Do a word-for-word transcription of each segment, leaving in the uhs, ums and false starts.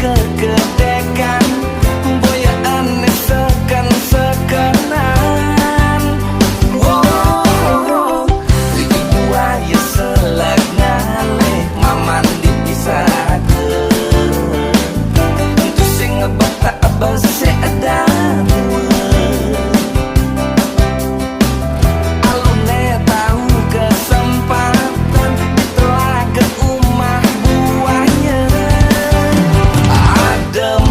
kekedekan, boyaan seken-sekenan. Wow, di buaya selek ngalih, maman dipisahke. Itu sing ngebata besedan. Alune tau kesempatan di telaga umah buahnya. Ada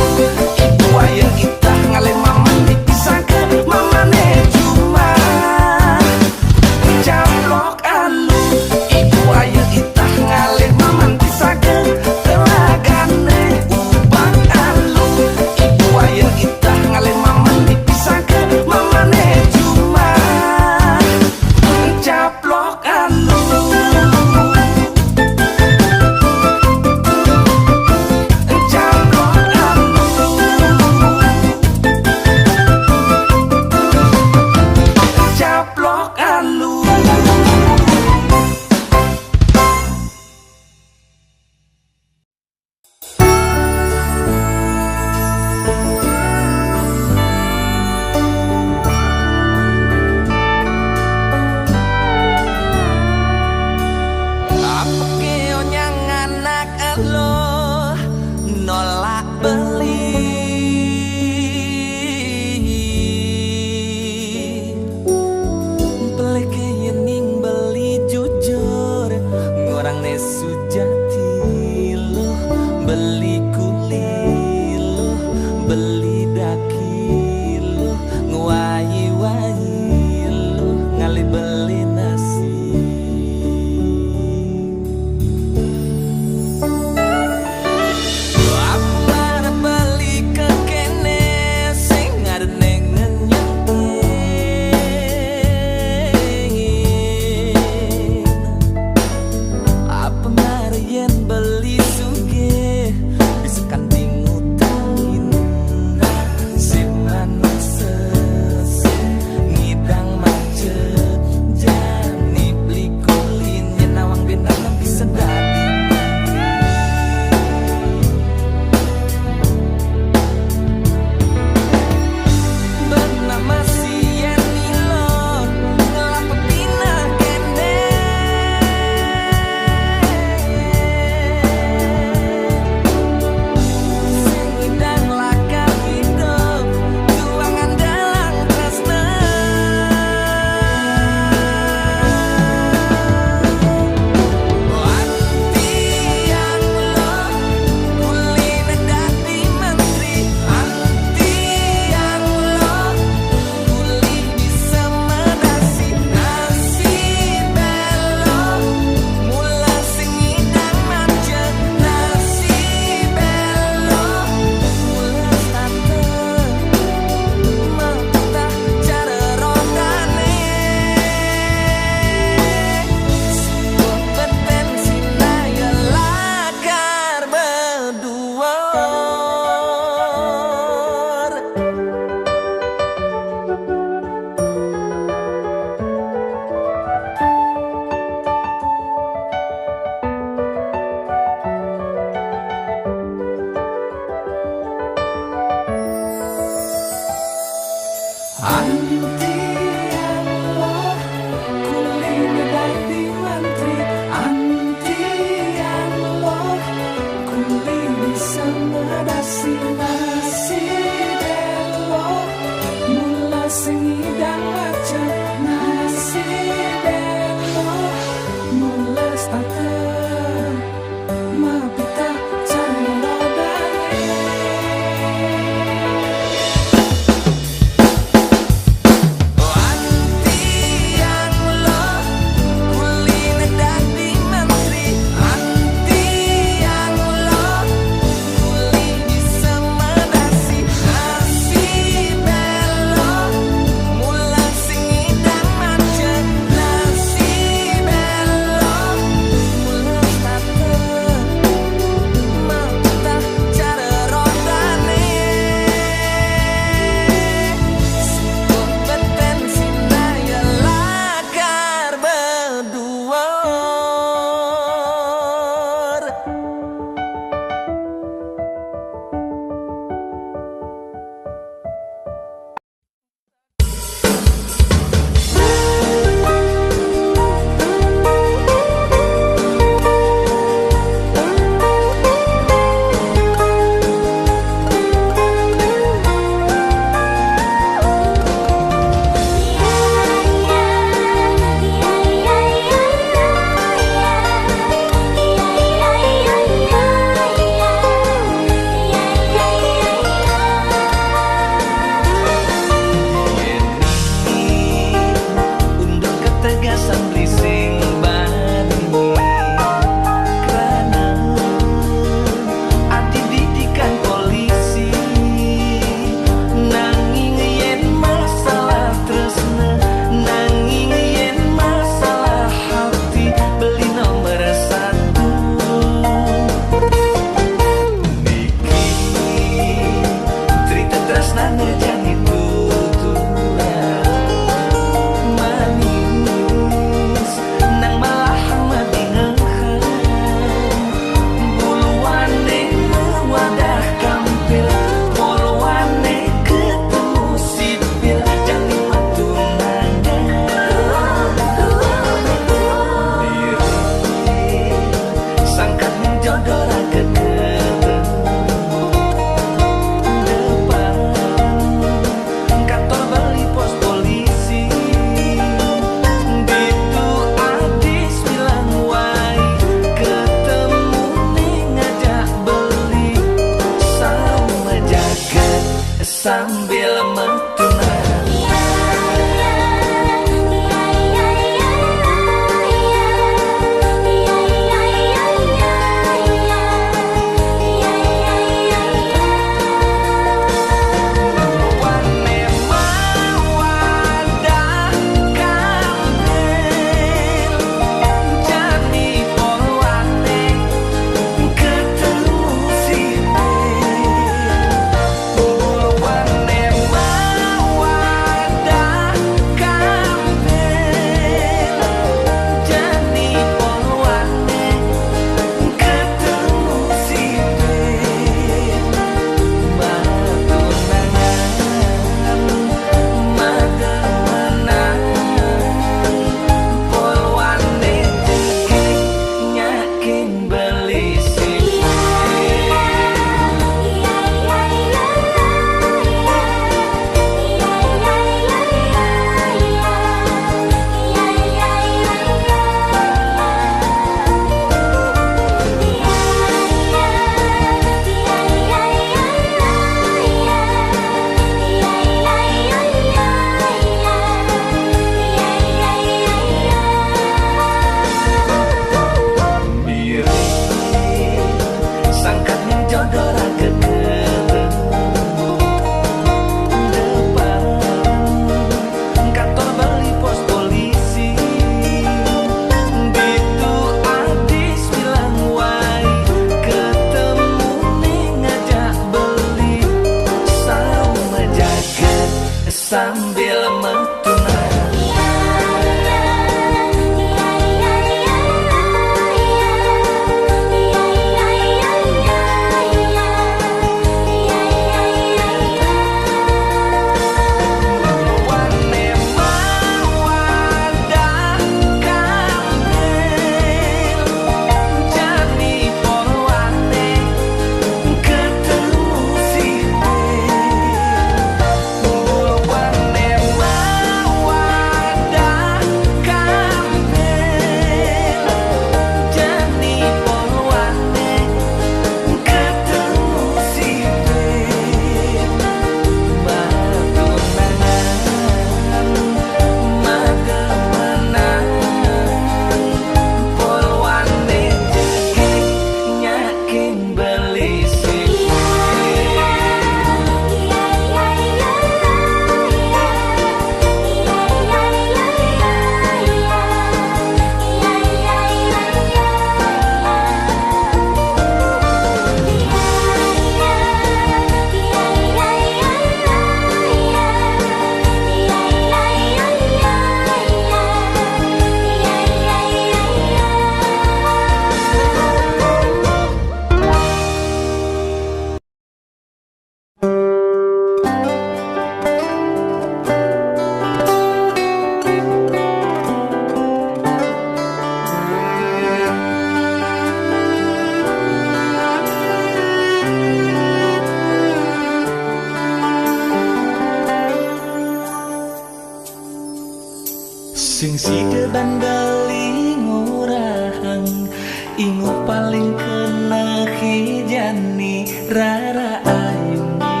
Sing sida ban beli ngurahang, ingu paling kena hijani, rara ayuni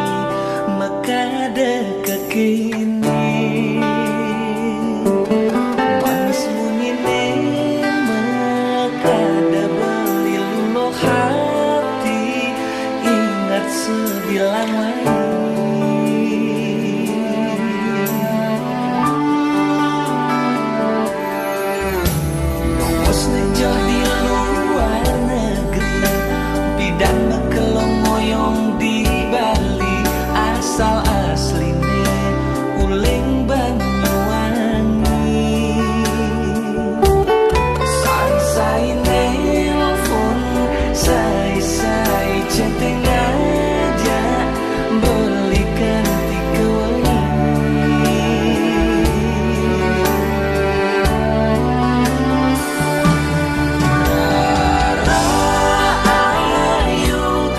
makada kekini. Manis munyine makada beli luluh hati, ingat sebilang lain. Bos nejoh di luar negeri, bidang bekelong ngoyong di Bali, asal asline uling Banyuwangi. Sai-sai nelpon, sai-sai chatting aja, belikan tiga wengi. Rara ayu,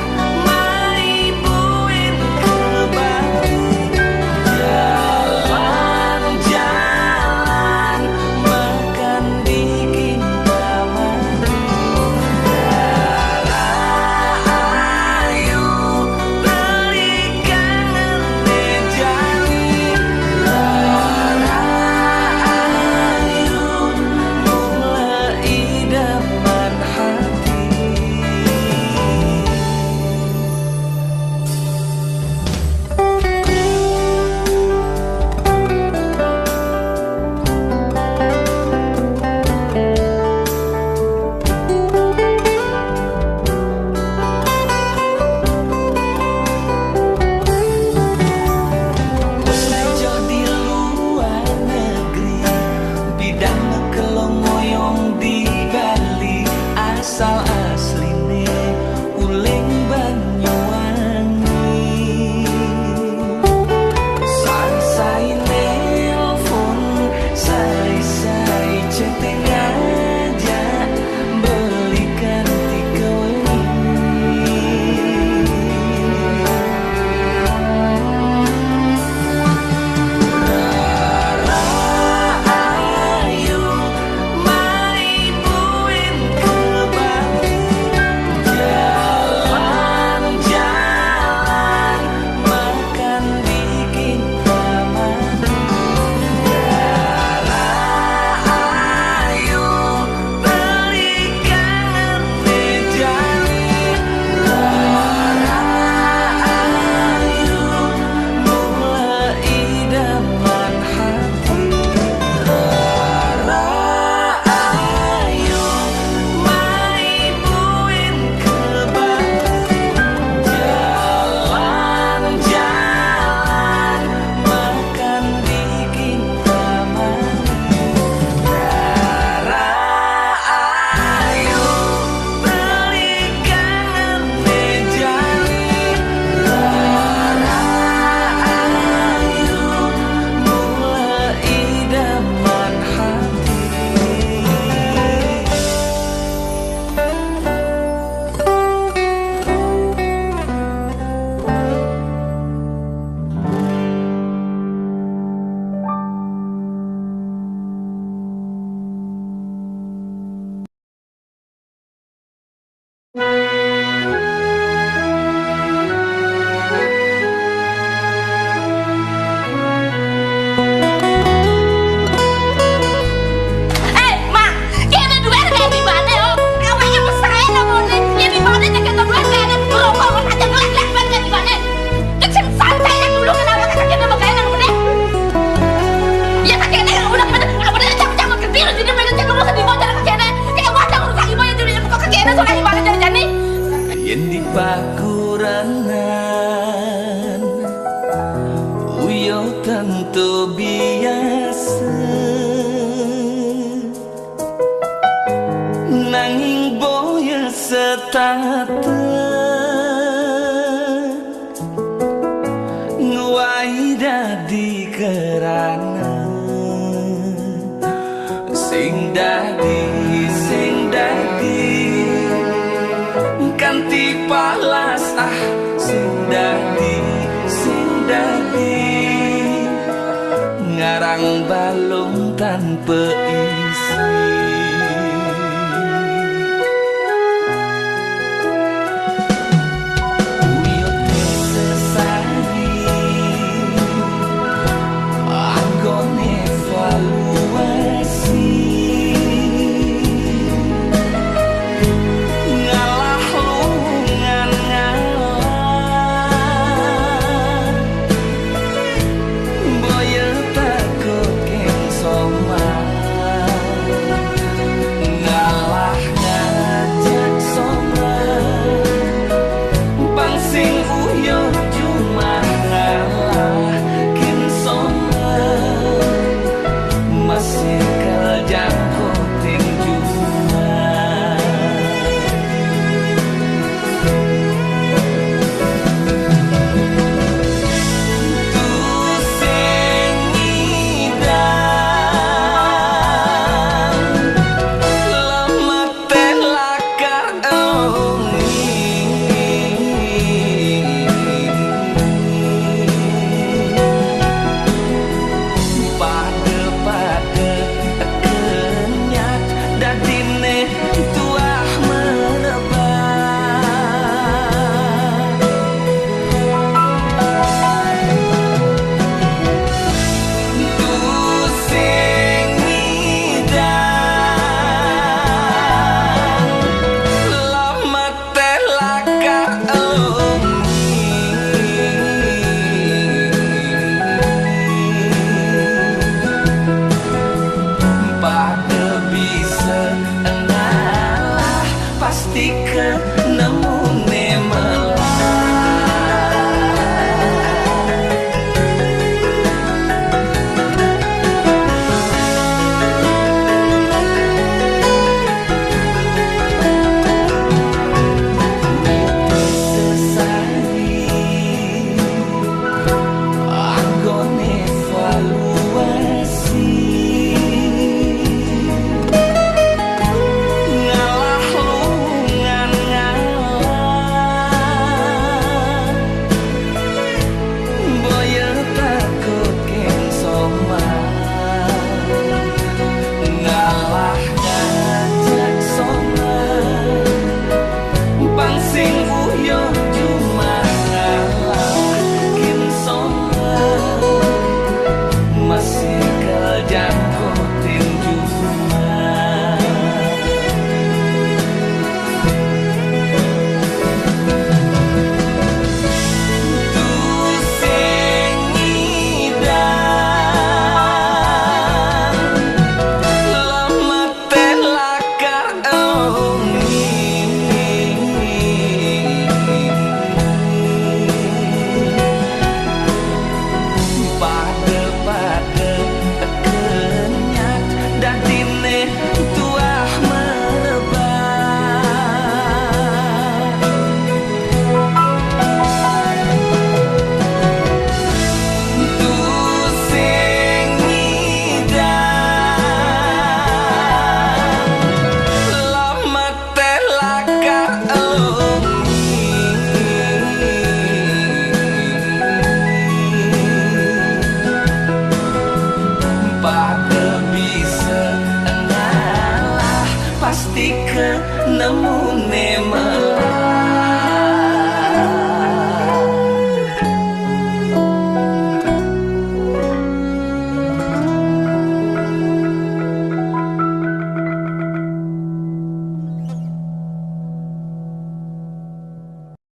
mai buin ke Bali. Jalan-jalan, makan di Kintamani. Rara ayu, beli kangen mejani. Rara ayu, mula idaman hati. Bos nejoh di luar negeri, bidang bekelong ngoyong di Bali, asal asline uling Banyuwangi. Sai-sai nelpon, sai-sai chatting aja, belikan tiga wengi. Rara ayu, mai buin ke Bali. Jalan-jalan, makan di Kintamani. Rara ayu, beli kangen mejani. Rara ayu, mula idaman hati. Rara ayu, mai buin ke Bali. Jalan-jalan, makan di Kintamani. Rara ayu, beli kangen mejani. Rara ayu, mula idaman hati. Eh, Mak, kene duit kayak di mana, oh? Awaknya pesaing apa nih? Ya di mana jaket duit kayak ada rokok aja ngelek-lek banget di mana? Kecil santai ya dulu, kenapa kata kita mau kayak nang bener? Ya tak kene udah pada udah pada cabut-cabut ke dia, jadi pada cabut ke di motor ke kene. Kayak wadah urusan ibu ya jadi kok ke kene soalnya di mana jadi jadi. Yen di pakuranan, uyo tentu biasa. Nanging boya setata, nguwai dadi kerana. Sing dadi, sing dadi, kanthi palas, ah, sing dadi, sing dadi, ngarang balung tanpa Isi